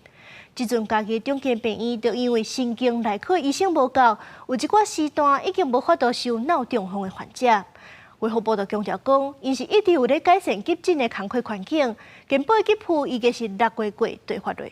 這陣家己中間病院就因為神經內科醫生無夠，有一寡時段已經無法度收腦中風的患者。衛福部就強調講，𪜶是一直有咧改善急診的工課環境，健保給付預計是6月過兌發落。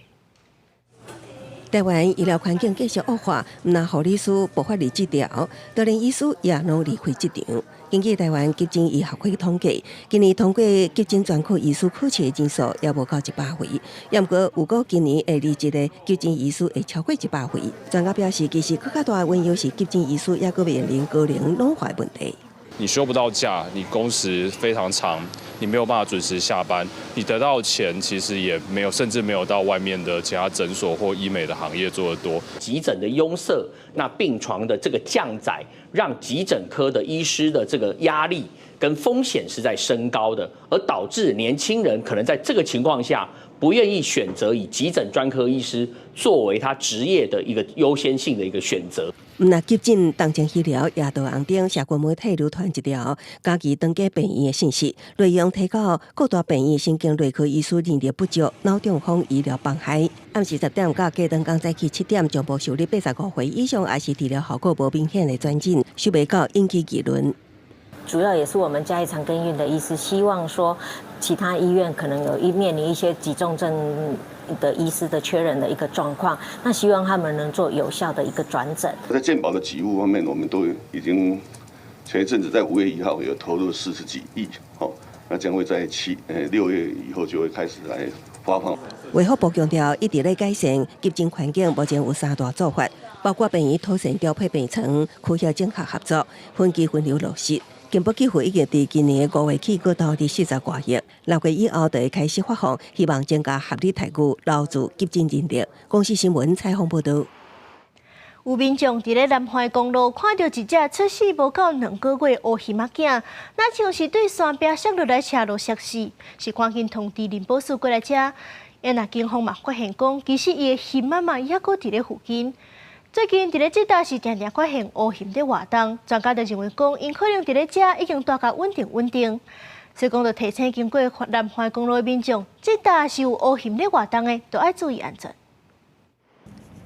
台灣醫療環境繼續惡化，毋但護理師無法離職潮，就連醫師也攏離開職場。根據台灣急診醫學會統計，今年通過急診專科醫師考試的人數猶無夠100位，毋過預估今年會離職的急診醫師會超過100位。專家表示，其實閣較大的隱憂是急診醫師猶閣面臨高齡老化問題。你休不到假，你工時非常長，你沒有辦法準時下班，你得到錢其實也沒有，甚至沒有到外面的其他診所或醫美的行業做得多。急診的擁塞，那病床的這個降載，讓急診科的醫師的這個壓力跟風險是在升高的，而導致年輕人可能在這個情況下不願意選擇以急診專科醫師作為他職業的一個優先性的一個選擇。毋但急診、重症醫療也到紅燈，社群媒體流傳一條嘉義長庚病院的信息，內容提到各大病院神經內科醫師人力不足，腦中風醫療崩開。暗時10點到隔頓工早起7點，全部受理85歲以上，也是治療效果無明顯的轉診，想袂到引起議論。主要也是我們嘉義長庚醫院的醫師，希望說其他醫院可能有一面臨一些急重症的醫師的缺人的一個狀況，那希望他們能做有效的一個轉診。在健保的給付方面，我們都已經前一陣子在5月1號有投入40幾億，好，那將會在6月以後就會開始來發放。衛福部強調，一直咧改善急診環境，目前有三大做法，包括病院妥善調配病床、區域整合合作、分級分流落實。健保給付已經佇今年5月起，閣投入40外億，6月以後就會開始發放，希望增加合理待遇，留住急診人力。公視新聞採訪報導。有民眾佇咧南環公路看著一隻出世無夠2個月烏熊仔囝，若像是對山壁摔落來斜路摔死，是趕緊通知林保署過來遮。若警方嘛發現講，其實伊的熊媽媽猶閣佇咧附近。最近佇咧這搭是定定發現烏熊佇活動，專家就認為講，𪜶可能佇咧遮已經蹛甲穩定穩定。所以講，就提醒經過南環公路的民眾，這搭是有烏熊佇活動的，都愛注意安全。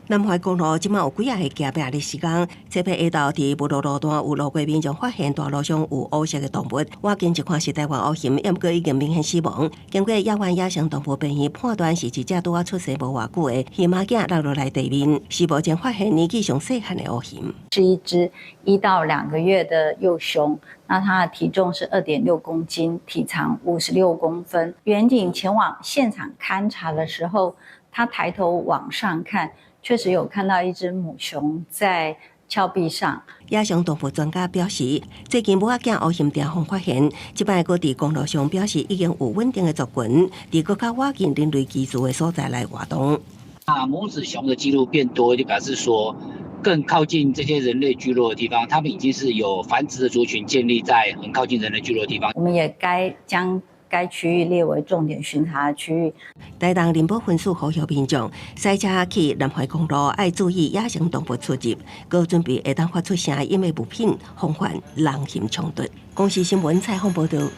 南環公路這馬有幾仔个行壁的時間，這擺下晝佇武祿路段有路過民眾發現大路上有烏色的動物，倚近一看是台灣烏熊，毋過已經明顯死亡。經過野灣野生動物病院判斷是一隻拄仔出世無偌久的熊仔囝落落來地面，是目前發現年紀上細漢的烏熊。是一隻1到2個月的幼熊，那它的體重是2.6公斤，體長56公分。員警前往現場勘查的時候，他抬頭往上看。確實有看到一隻母熊在峭壁上。野生動物專家表示，最近母仔囝烏熊定予發現，這擺閣佇公路上表示已經有穩定的族群，佇閣較倚近人類居住的所在來活動。啊，母子熊的記錄變多，就表示說更靠近這些人類聚落的地方，他們已經是有繁殖的族群建立在很靠近人類聚落的地方。我們也該將該區域列為重點巡查區域。台東林保分署呼籲民眾，駛車去南環公路愛注意野生動物出入，閣準備會當發出聲音的物品，防範人熊衝突。公視新聞採訪報導。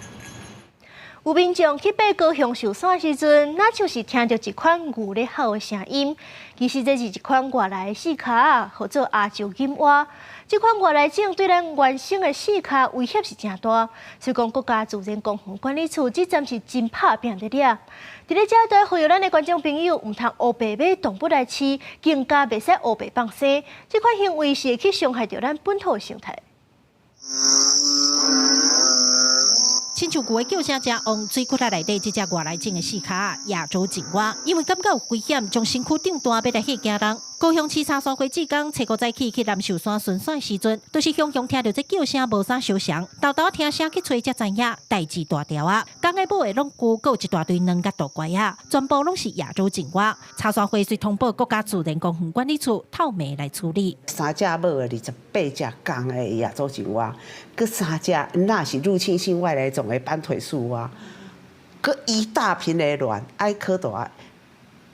有民眾去爬高雄壽山的時陣，若像是聽著一款牛咧吼的聲音。其實這是一款外來的四跤，號做亞洲錦蛙。這款外來種對咱原生的四跤威脅是誠大，所以講國家自然公園管理處這陣是真拍拚佇掠。佇咧遮都呼籲咱的觀眾朋友，毋通烏白買動物來飼，更加袂使烏白放生。這款行為是會去傷害著咱本土的生態。親像牛的叫聲誠旺，水窟仔內底這隻外來種的四跤亞洲錦蛙，因為感覺有危險，將身軀長大欲來嚇驚人。高雄市柴山火志工初五早起去南壽山巡山的時陣，就是雄雄聽著這叫聲無啥相像，沓沓聽聲去揣才知影代誌大條啊！仝个母的攏牛，閣有一大堆卵佮大怪仔，全部攏是亞洲錦蛙。柴山會遂通報國家自然公園管理處透明來處理。三隻母的28隻公的亞洲錦蛙，閣三隻若是入侵性外來種的斑腿樹蛙，閣一大群的卵，愛殼大，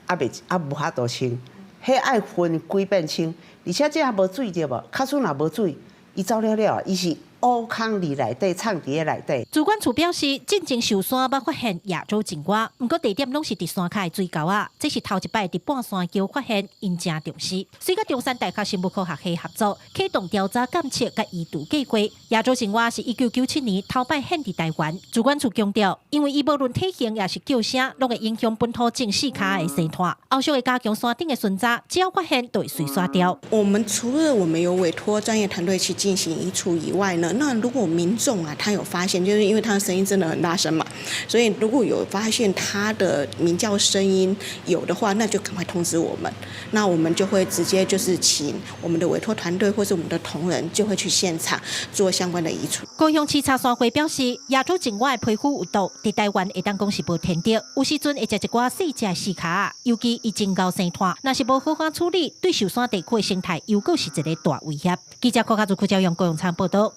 猶未猶無法度清，彼愛分幾遍清，而且這也無水對無？假使若無水，伊走了了，伊是烏空裡內底，藏佇咧內底。自管處表示，進前壽山捌發現亞洲錦蛙，毋過地點攏是佇山跤的水溝仔，這是頭一擺佇半山腰發現，𪜶誠重視。遂佮中山大學生物科學系合作，啟動調查監測佮移除計劃。亞洲錦蛙是1997年頭擺現佇台灣。自管處強調，因為伊無論體型抑是叫聲，攏會影響本土種四跤的生態。後續會加強山頂的巡查，只要發現，就會隨殺掉。我們除了我們有委託專業團隊去進行移除以外呢，那如果民眾啊，他有發現，就是因為他的聲音真的很大聲嘛，所以如果有發現他的鳴叫聲音有的話，那就趕快通知我們，那我們就會直接就是請我們的委託團隊或是我們的同仁就會去現場做相關的移除。高雄市柴山會表示，亞洲錦蛙的皮膚有毒，佇台灣會當講是無天敵，有時陣會食一寡細隻四跤，尤其伊真𠢕生湠，若是無好好處理，對壽山地區的生態猶閣是一個大威脅。記者郭家祖、柯昭陽、高永昌報導。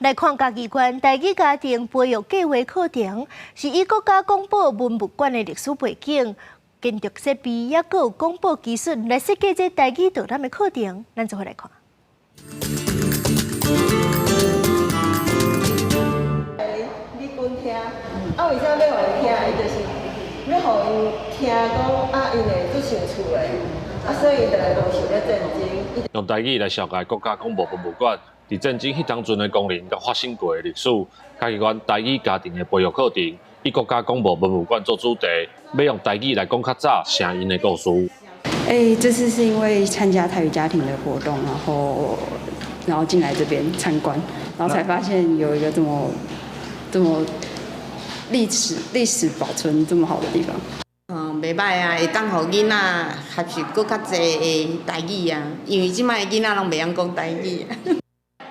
來看嘉義縣台語家庭培育計畫課程，是以國家國寶文物館的歷史背景、建築設備，抑閣有廣播技術來設計這台語導覽的課程。咱做伙來看。你滾聽，啊，為啥欲予𪜶聽？伊就是欲予𪜶聽講啊，𪜶會足想厝的，啊，所以就會無想咧戰爭。用台語來紹介國家廣播博物館，佇戰爭彼當陣的功能佮發生過的歷史，嘉義縣台語家庭的培育課程，以國家廣播文物館做主題，欲用台語來講較早聲音的故事。欸，這次是因為參加台語家庭的活動，然後進來這邊參觀，然後才發現有一個這麼歷史保存這麼好的地方。嗯，袂䆀啊，會當予囡仔學習閣較濟的台語啊，因為這擺的囡仔攏袂曉講台語。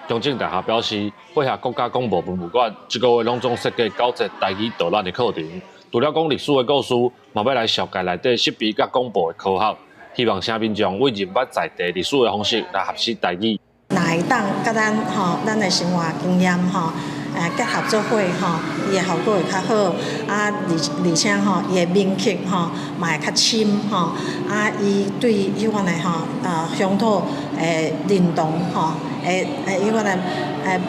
中正大學表示，配合國家廣播文物館，這個月攏總設計九節台語導覽的課程，除了講歷史的故事，嘛欲來紹介內底設備佮廣播的科學，希望省民眾為認捌在地歷史的方式來學習台語。若會當佮咱吼，咱的生活經驗吼，結合做伙吼，伊的效果會較好。啊，而且吼，伊的銘刻吼，嘛會較深吼。啊，伊對彼款的吼，鄉土的認同吼，會彼款的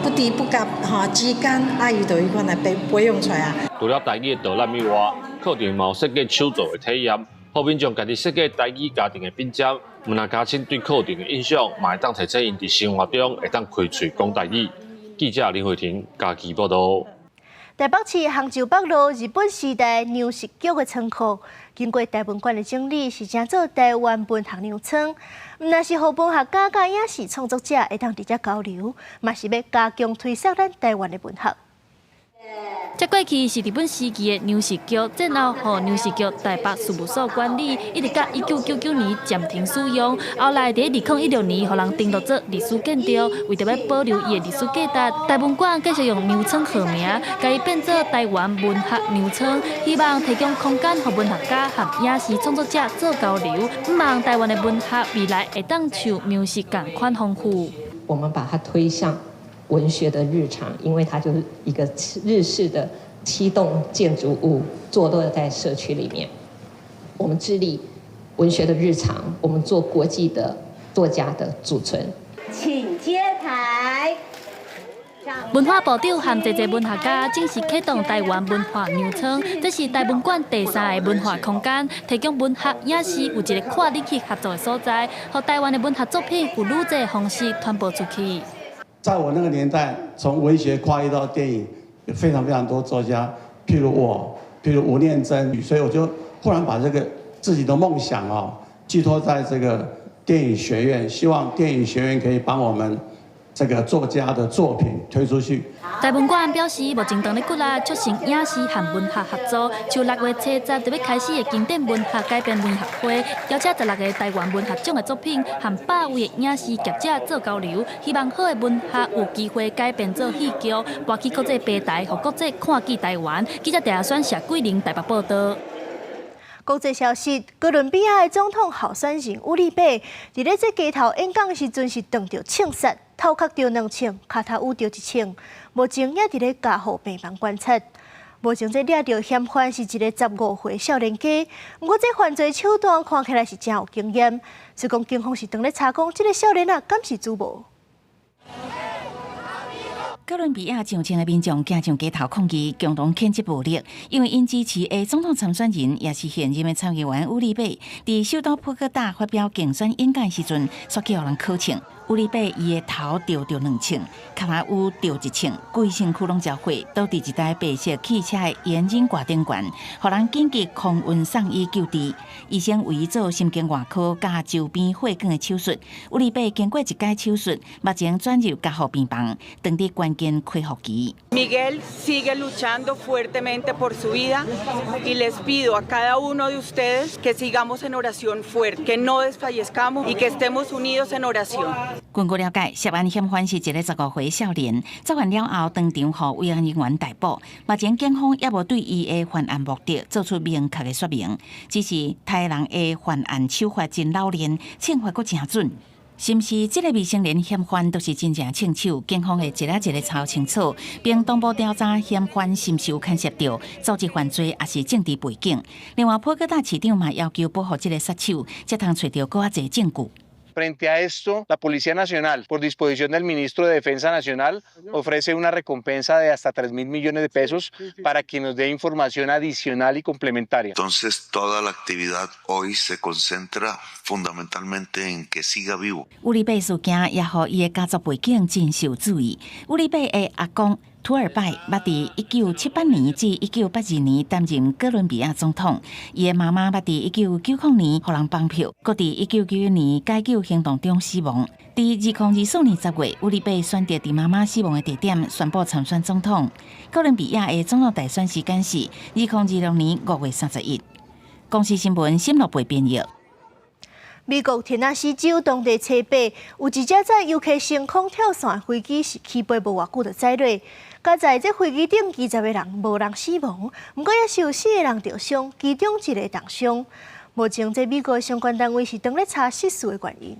不知不覺吼之間，啊，伊就彼款的被培養出來啊。除了台語的導覽以外，課程嘛有設計手作的體驗，予民眾家己設計台語家庭的品鑑，毋但加深對課程的印象，嘛會當提醒𪜶佇生活中會當開喙講台語。記者林慧婷嘉義報導。台北市杭州北路日本時代糧食局的倉庫，經過台文館的整理，是成做台灣文學糧倉。毋但是予文學家佮影視創作者會當佇遮交流，嘛是欲加強推廣咱台灣的文學。這過去是日本時期的糧食局，戰後予糧食局台北事務所管理，一直到1999年暫停使用。後來佇2016年，予人登錄做歷史建築，為著欲保留伊的歷史價值，台文館繼續用糧倉號名，共伊變做台灣文學糧倉，希望提供空間予文學家和影視創作者做交流，向望台灣的文學未來會當像糧食仝款豐富。我們把它推向文學的日常，因為它就是一個日式的七棟建築物，坐落在社區裡面。我們致力文學的日常，我們做國際的作家的儲存。請揭牌。文化部長和濟濟文學家正式啟動台灣文化糧倉，這是台文館第三个文化空間，提供文學影視有一個跨領域合作的所在，予台灣的文學作品有愈濟方式傳播出去。在我那個年代，從文學跨越到電影，有非常非常多作家，譬如我，譬如吳念真，所以我就忽然把這個自己的夢想哦，寄託在這個電影學院，希望電影學院可以幫我們這個作家的作品推出去。台文館表示，目前正咧努力促成影視和文學合作，像6月70就欲開始的經典文學改編文學會，邀請16個台灣文學獎的作品和100位的影視業者做交流，希望好的文學有機會改編做戲劇，撥去國際平台，予國際看見台灣。記者鄭選謝桂玲台北報導。國際消息：哥倫比亞的總統候選人烏里貝，佇咧這街頭演講時陣是撞著槍殺，頭殼著兩槍，跤頭趺著一槍，目前也佇咧加護病房觀察。目前這掠著嫌犯是一个15歲少年家，毋過這犯罪手段看起來是誠有經驗。雖講警方是當咧查講，這个少年仔敢是主謀。哥倫比亞上千个民眾行上街頭抗議，共同譴責暴力，因為𪜶支持的總統參選人，也是現任的參議員烏里貝，佇首都波哥大發表競選演講的時陣，煞去予人烤槍。烏里貝伊的頭著著兩槍，跤頭趺著一槍，規身軀攏焦血，倒佇一台白色汽車的引擎蓋頂懸，予人緊急空運送醫救治。醫生為伊做神經外科佮周邊血管的手術。烏里貝經過一擺手術，目前轉入加護病房，當佇關鍵恢復期。 Miguel sigue luchando fuertemente por su vida y les pido a cada uno de ustedes que sigamos en oración fuerte, que no desfallezcamos y que estemos unidos en oración. 根據了解，涉案嫌犯是一个15歲少年，作案了後當場予維安人員逮捕。目前警方猶無對伊的犯案目的做出明確的說明，只是刣人的犯案手法真老練，槍法閣誠準。是毋是這个未成年嫌犯都是真正槍手？警方會一个一个查清楚，並同步調查嫌犯是毋是有牽涉著組織犯罪，抑是政治背景。另外，波哥大市長嘛要求保護這个殺手，才通揣著閣較濟證據。Frente a esto, la Policía Nacional, por disposición del ministro de Defensa Nacional, ofrece una recompensa de hasta 3 mil millones de pesos para quien nos dé información adicional y complementaria. Entonces, toda la actividad hoy se concentra fundamentalmente en que siga vivo. 烏里貝事件也予伊的家族背景真受注意。烏里貝的阿公圖爾拜捌佇1978年至1982年擔任哥倫比亞總統，伊的媽媽捌佇1990年予人綁票，閣佇1991年解救行動中死亡。佇2024年10月，烏里貝選擇佇媽媽死亡的地點宣布參選總統。哥倫比亞的總統大選時間是2026年5月31。公視新聞沈樂貝編譯。美國田納西州當地初八有一隻載遊客升空跳傘的飛機是起飛無偌久就載落，佳哉這飛機頂20個人無人死亡，毋過也是有四個人著傷，其中一个重傷。目前這美國相關單位是當咧查失事的原因。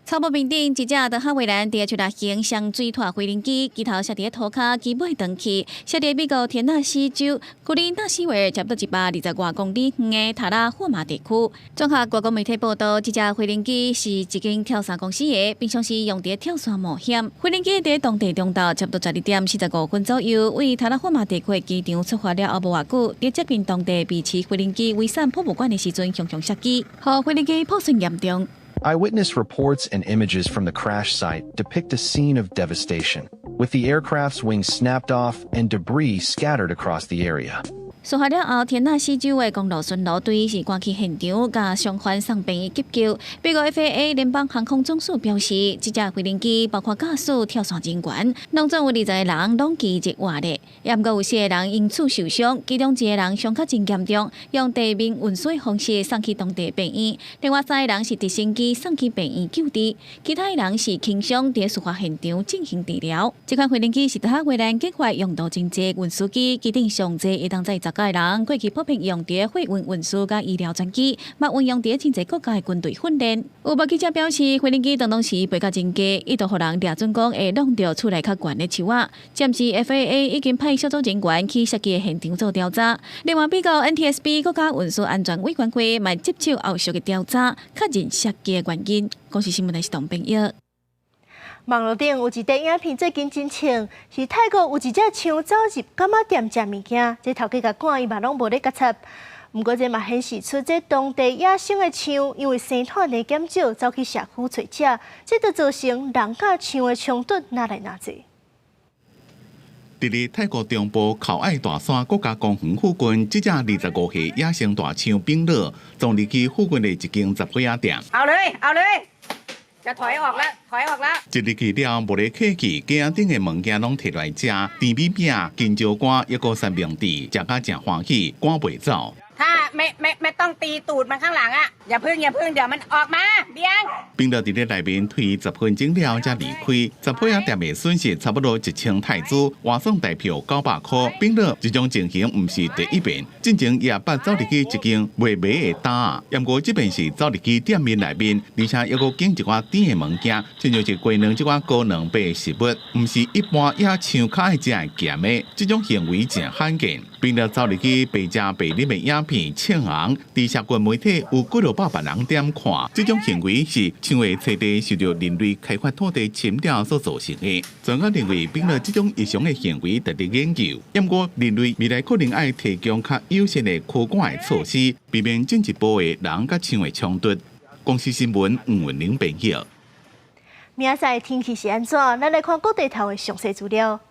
草埔坪頂一隻德哈維蘭佇墜落型雙水拖飛行機，機頭摔佇塗跤，機尾斷去，摔佇美國田納西州距離納什維爾差不多120外公里遠的塔拉霍馬地區。綜合外國媒體報道，這隻飛行機是一間跳傘公司的，平常時用佇跳傘冒險。飛行機佇當地中晝差不多12點45分左右，為塔拉霍馬地區的機場出發了後無偌久，佇接近當地維持飛行機遺產博物館的時陣，雄雄摔機，予飛行機破損嚴重。 Eyewitness reports and images from the crash site depict a scene of devastation, with the aircraft's wings snapped off and debris scattered across the area. 事發了後，田納西州的公路巡邏隊是趕去現場，共傷患送病院急救。美國 FAA 聯邦航空總署表示，這架飛行機包括駕駛、跳傘人員，攏總有20個人攏奇蹟活咧，也毋過有四個人因此受傷，其中一個人傷較真嚴重，用地面運輸方式送去當地病院。另外三個人是直升機送去病院救治，其他人是輕傷，佇事發現場進行治療。這款飛行機是德哈維蘭計劃用途真濟運輸機，機頂上濟會當載10個人，過去普遍用佇貨運運輸佮醫療專機，嘛運用佇真濟國家的軍隊訓練。有目擊者表示，飛行機當當時飛甲真低，一度予人掠準講會弄著厝內較懸的樹仔。暫時 FAA 已經派小組人員去設計的現場做調查。另外，美國 NTSB 國家運輸安全委員會嘛接手後續的調查，確認摔機的原因。公視新聞台是董編譯。網路頂有一塊影片最近真紅，是泰國有一隻象走入柑仔店食物件，這頭家共趕伊嘛攏無咧覺察。毋過這嘛顯示出這當地野生的象，因為生湠的減少，走去社區揣食，這就造成人佮象的衝突愈來愈濟。佇咧泰國中部考愛大山國家公園附近，這隻25歲野生大象冰樂，撞入去附近的一間雜果仔店。好嘞，好嘞。就抬學啦，抬學啦！一入去了，無咧客氣，架仔頂的物件攏提來食，甜米餅、金蕉乾，抑閣三明治，食甲誠歡喜，趕袂走。 ถ้าไม่ไม่ไม่ต้องตีตูดมันข้างหลังอ่ะอย่าพึ่งอย่าพึ่งเดี๋ยวมันออกมาเบียง 冰樂佇咧內面推10分鐘了才離開，雜果仔店的損失差不多1000泰銖，換算台票900箍。冰樂這種情形毋是第一遍，進前也捌走入去一間賣糜的檔，毋過這遍是走入去店面內面，而且猶閣揀一寡甜的物件，親像是雞卵這款高蛋白的食物，毋是一般野象較愛食的鹹的，這種行為誠罕見。冰樂走入去白食白啉的影片唱紅，佇社群媒體有幾落百萬人點看，這種行為是象的棲地受著人類開發土地侵佔所造成的。專家認為，冰樂這種異常的行為值得研究。毋過，人類未來可能愛提供較友善的驅趕的措施，避免進一步的人佮象的衝突。公視新聞吳文玲編譯。明仔載天氣是按怎？咱來看各地頭的詳細資料。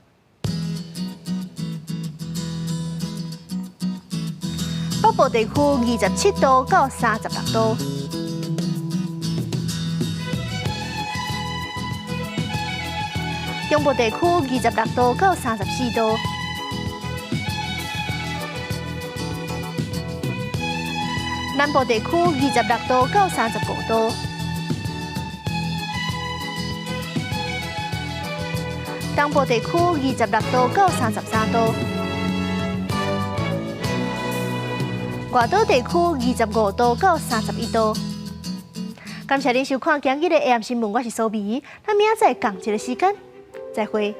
北部地區27度到36度，中部地區26度到34度，南部地區26度到35度，東部地區26度到33度。外島地區25度到31度。感謝您收看今日的 AM 新聞，我是蘇美，咱明仔載仝一个時間，再會。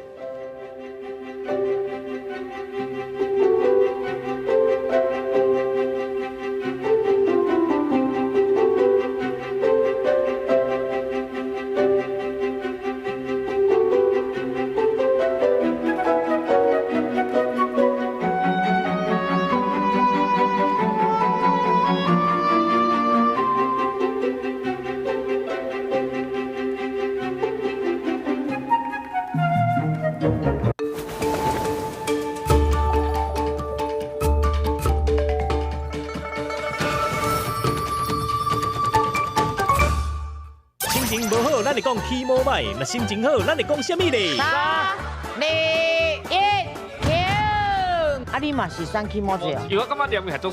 心情無好，咱會講起毛䆀；若心情好，咱會講啥物咧？三、二、一，停！啊，你嘛是選起毛者？因為我感覺念係足。